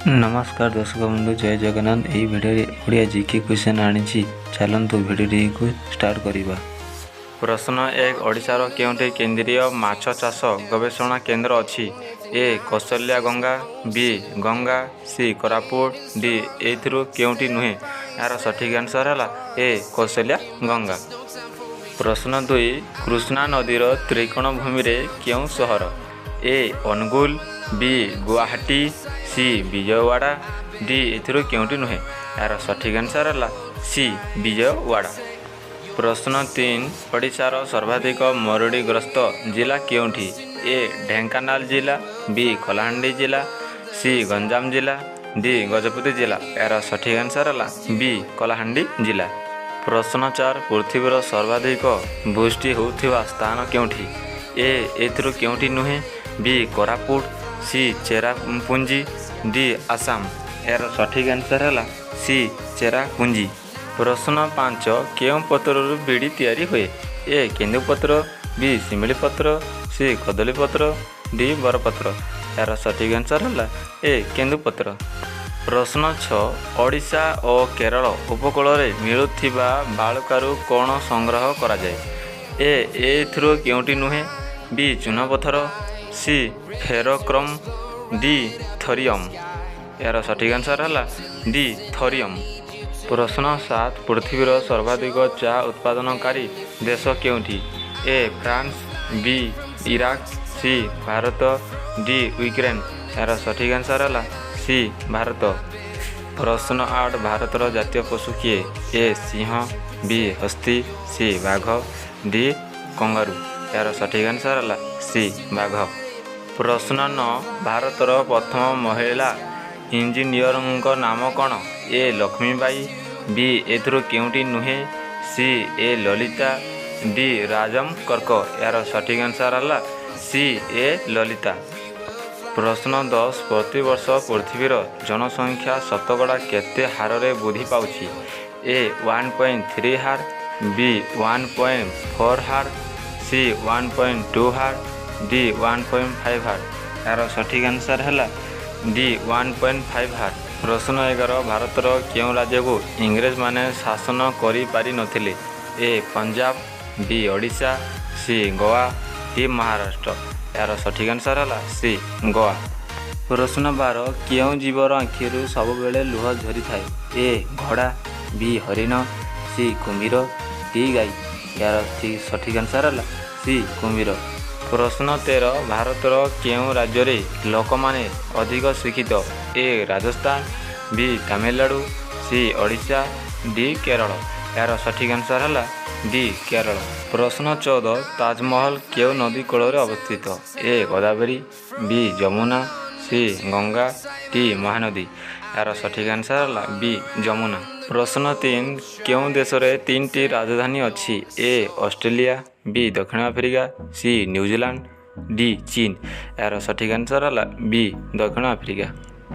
ନମସ୍କାର ଦର୍ଶକ ବନ୍ଧୁ, ଜୟ ଜଗନ୍ନାଥ। ଏହି ଭିଡ଼ିଓରେ ଓଡ଼ିଆ ଜିକେ କ୍ୱେଶ୍ଚନ୍ ଆଣିଛି। ଚାଲନ୍ତୁ, ଭିଡ଼ିଓଟିକୁ ଷ୍ଟାର୍ଟ କରିବା। ପ୍ରଶ୍ନ 1। ଓଡ଼ିଶାର କେଉଁଠି କେନ୍ଦ୍ରୀୟ ମାଛ ଚାଷ ଗବେଷଣା କେନ୍ଦ୍ର ଅଛି? ଏ କୌଶଲ୍ୟା ଗଙ୍ଗା, ବି ଗଙ୍ଗା, ସି କୋରାପୁଟ, ଡି ଏଥିରୁ କେଉଁଟି ନୁହେଁ। ଏହାର ସଠିକ୍ ଆନ୍ସର୍ ହେଲା ଏ କୌଶଲ୍ୟା ଗଙ୍ଗା। ପ୍ରଶ୍ନ 2। କୃଷ୍ଣା ନଦୀର ତ୍ରିକୋଣ ଭୂମିରେ କେଉଁ ସହର? ଏ ଅନୁଗୁଳ, ବି ଗୁଆହାଟୀ, ସି ବିଜୟୱାଡ଼ା, ଡି ଏଥିରୁ କେଉଁଟି ନୁହେଁ। ଏହାର ସଠିକ୍ ଆନ୍ସର୍ ହେଲା ସି ବିଜୟୱାଡ଼ା। ପ୍ରଶ୍ନ 3। ଓଡ଼ିଶାର ସର୍ବାଧିକ ମରୁଡ଼ିଗ୍ରସ୍ତ ଜିଲ୍ଲା କେଉଁଠି? ଏ ଢେଙ୍କାନାଳ ଜିଲ୍ଲା, ବି କଳାହାଣ୍ଡି ଜିଲ୍ଲା, ସି ଗଞ୍ଜାମ ଜିଲ୍ଲା, ଡି ଗଜପତି ଜିଲ୍ଲା। ଏହାର ସଠିକ୍ ଆନ୍ସର୍ ହେଲା ବି କଳାହାଣ୍ଡି ଜିଲ୍ଲା। ପ୍ରଶ୍ନ 4। ପୃଥିବୀର ସର୍ବାଧିକ ବୃଷ୍ଟି ହେଉଥିବା ସ୍ଥାନ କେଉଁଠି? ଏ ଏଥିରୁ କେଉଁଟି ନୁହେଁ, ବି କୋରାପୁଟ, ସି ଚେରାପୁଞ୍ଜି, ଡି ଆସାମ। ଏହାର ସଠିକ୍ ଆନ୍ସର୍ ହେଲା ସି ଚେରାପୁଞ୍ଜି। ପ୍ରଶ୍ନ 5। କେଉଁ ପତ୍ରରୁ ବିଡ଼ି ତିଆରି ହୁଏ? ଏ କେନ୍ଦୁପତ୍ର, ବି ଶିମିଳି ପତ୍ର, ସି କଦଳୀ ପତ୍ର, ଡି ବରପତ୍ର। ଏହାର ସଠିକ୍ ଆନ୍ସର୍ ହେଲା ଏ କେନ୍ଦୁପତ୍ର। ପ୍ରଶ୍ନ 6। ଓଡ଼ିଶା ଓ କେରଳ ଉପକୂଳରେ ମିଳୁଥିବା ବାଳୁକାରୁ କ'ଣ ସଂଗ୍ରହ କରାଯାଏ? ଏ ଏଥିରୁ କେଉଁଟି ନୁହେଁ, ବି ଚୂନପଥର, ସି ଫେରୋକ୍ରୋମ୍, ଡି ଥୋରିୟମ୍। ଏହାର ସଠିକ୍ ଆନ୍ସର୍ ହେଲା ଡି ଥୋରିୟମ୍। ପ୍ରଶ୍ନ 7। ପୃଥିବୀର ସର୍ବାଧିକ ଚା ଉତ୍ପାଦନକାରୀ ଦେଶ କେଉଁଠି? A France, B Iraq, C Bharat, D Ukraine. ଏହାର ସଠିକ୍ ଆନ୍ସର୍ ହେଲା ସି ଭାରତ। ପ୍ରଶ୍ନ 8। ଭାରତର ଜାତୀୟ ପଶୁ କିଏ? ଏ ସିଂହ, ବି ହସ୍ତୀ, ସି ବାଘ, ଡି କଙ୍ଗାରୁ। ଏହାର ସଠିକ୍ ଆନ୍ସର୍ ହେଲା ସି ବାଘ। ପ୍ରଶ୍ନ 9। ଭାରତର ପ୍ରଥମ ମହିଳା ଇଞ୍ଜିନିୟରଙ୍କ ନାମ କ'ଣ? ଏ ଲକ୍ଷ୍ମୀବାଇ, ବି ଏଥିରୁ କେଉଁଟି ନୁହେଁ, C A Lalita, D Rajam କର୍କ। ଏହାର ସଠିକ୍ ଆନ୍ସର୍ ହେଲା ସି ଏ ଲଲିତା। ପ୍ରଶ୍ନ 10। ପ୍ରତିବର୍ଷ ପୃଥିବୀର ଜନସଂଖ୍ୟା ଶତକଡ଼ା କେତେ ହାରରେ ବୃଦ୍ଧି ପାଉଛି? ଏ 1.3 ହାର, ବି 1.4 ହାର, ସି 1.2 ହାର, ଡି 1.5 ହାର। ଏହାର ସଠିକ୍ ଆନ୍ସର୍ ହେଲା ଡି 1.5 ହାର। ପ୍ରଶ୍ନ 11। ଭାରତର କେଉଁ ରାଜ୍ୟକୁ ଇଂରେଜମାନେ ଶାସନ କରିପାରିନଥିଲେ? ଏ ପଞ୍ଜାବ, ବି ଓଡ଼ିଶା, ସି ଗୋଆ, ଡି ମହାରାଷ୍ଟ୍ର। ଏହାର ସଠିକ୍ ଆନ୍ସର୍ ହେଲା ସି ଗୋଆ। ପ୍ରଶ୍ନ 12। କେଉଁ ଜୀବର ଆଖିରୁ ସବୁବେଳେ ଲୁହ ଝରିଥାଏ? ଏ ଘୋଡ଼ା, ବି ହରିଣ, ସି କୁମ୍ଭୀର, ଡି ଗାଈ। ଏହାର ସଠିକ୍ ଆନ୍ସର୍ ହେଲା ସି କୁମ୍ଭୀର। ପ୍ରଶ୍ନ 13। ଭାରତର କେଉଁ ରାଜ୍ୟରେ ଲୋକମାନେ ଅଧିକ ଶିକ୍ଷିତ? ଏ ରାଜସ୍ଥାନ, ବି ତାମିଲନାଡ଼ୁ, ସି ଓଡ଼ିଶା, ଡି କେରଳ। ଏହାର ସଠିକ୍ ଆନ୍ସର୍ ହେଲା ଡି କେରଳ। ପ୍ରଶ୍ନ 14। ତାଜମହଲ କେଉଁ ନଦୀ କୂଳରେ ଅବସ୍ଥିତ? ଏ ଗୋଦାବରୀ, ବି ଯମୁନା, ସି ଗଙ୍ଗା, ଡି ମହାନଦୀ। ଏହାର ସଠିକ୍ ଆନ୍ସର୍ ହେଲା ବି ଯମୁନା। ପ୍ରଶ୍ନ 3। କେଉଁ ଦେଶରେ ତିନିଟି ରାଜଧାନୀ ଅଛି? ଏ ଅଷ୍ଟ୍ରେଲିଆ, ବି ଦକ୍ଷିଣ ଆଫ୍ରିକା, ସି ନ୍ୟୁଜିଲାଣ୍ଡ, ଡି ଚୀନ। ଏହାର ସଠିକ୍ ଆନ୍ସର୍ ହେଲା ବି ଦକ୍ଷିଣ ଆଫ୍ରିକା।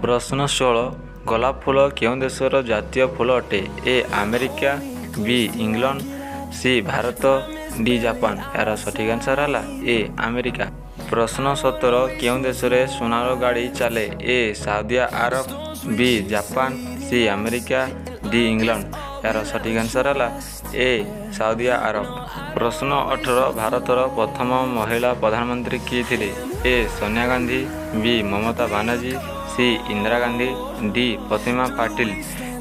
ପ୍ରଶ୍ନ 16। ଗୋଲାପ ଫୁଲ କେଉଁ ଦେଶର ଜାତୀୟ ଫୁଲ ଅଟେ? A America, B England, C Bharat, D Japan. ଏହାର ସଠିକ୍ ଆନ୍ସର୍ ହେଲା ଏ ଆମେରିକା। ପ୍ରଶ୍ନ 17। କେଉଁ ଦେଶରେ ସୁନାର ଗାଡ଼ି ଚାଲେ? A Saudi Arabia, B Japan, C America, D England. ଏହାର ସଠିକ୍ ଆନ୍ସର୍ ହେଲା ଏ ସାଉଦି ଆରବ। ପ୍ରଶ୍ନ 18। ଭାରତର ପ୍ରଥମ ମହିଳା ପ୍ରଧାନମନ୍ତ୍ରୀ କିଏ ଥିଲେ? ଏ ସୋନିଆ ଗାନ୍ଧୀ, ବି ମମତା ବାନାର୍ଜୀ, ସି ଇନ୍ଦିରା ଗାନ୍ଧୀ, ଡି ପ୍ରତିମା ପାଟିଲ।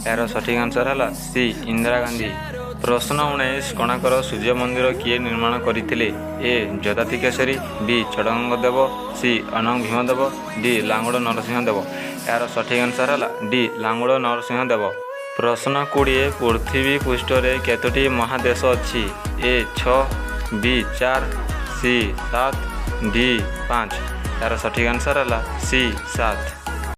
ଏହାର ସଠିକ୍ ଆନ୍ସର୍ ହେଲା ସି ଇନ୍ଦିରା ଗାନ୍ଧୀ। ପ୍ରଶ୍ନ 19। କୋଣାର୍କର ସୂର୍ଯ୍ୟ ମନ୍ଦିର କିଏ ନିର୍ମାଣ କରିଥିଲେ? ଏ ଯଯାତି କେଶରୀ, ବି ଚୋଡ଼ଗଙ୍ଗ ଦେବ, ସି ଅନଙ୍ଗ ଭୀମଦେବ, ଡି ଲାଙ୍ଗୁଡ଼ ନରସିଂହ ଦେବ। ଏହାର ସଠିକ୍ ଆନ୍ସର୍ ହେଲା ଡି ଲାଙ୍ଗୁଡ଼ ନରସିଂହ ଦେବ। ପ୍ରଶ୍ନ 20। ପୃଥିବୀ ପୃଷ୍ଠରେ କେତୋଟି ମହାଦେଶ ଅଛି? ଏ 6, ବି 4, ସି 7, ଡି 5। ଏହାର ସଠିକ୍ ଆନ୍ସର୍ ହେଲା ସି 7।